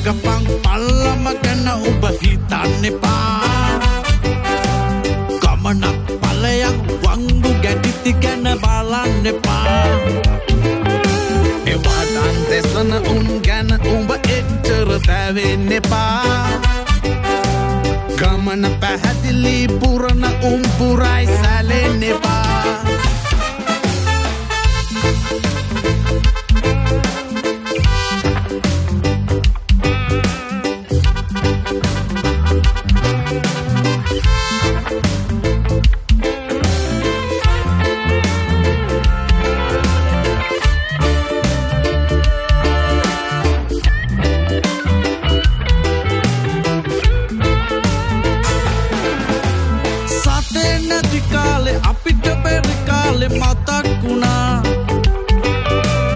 රඟපන් පල්ලම ගැන උඹ හිතන්න එපා. ගමනක් ඵලයක් වංගු ගැටිති ගැන බලන්න එපා. එවා දන් දෙසන උන් ගැන උඹ එච්චර තැවෙන්න එපා. ගමන පැහැදිලි පුරණ උන් පුරයි සැලෙන්න එපා.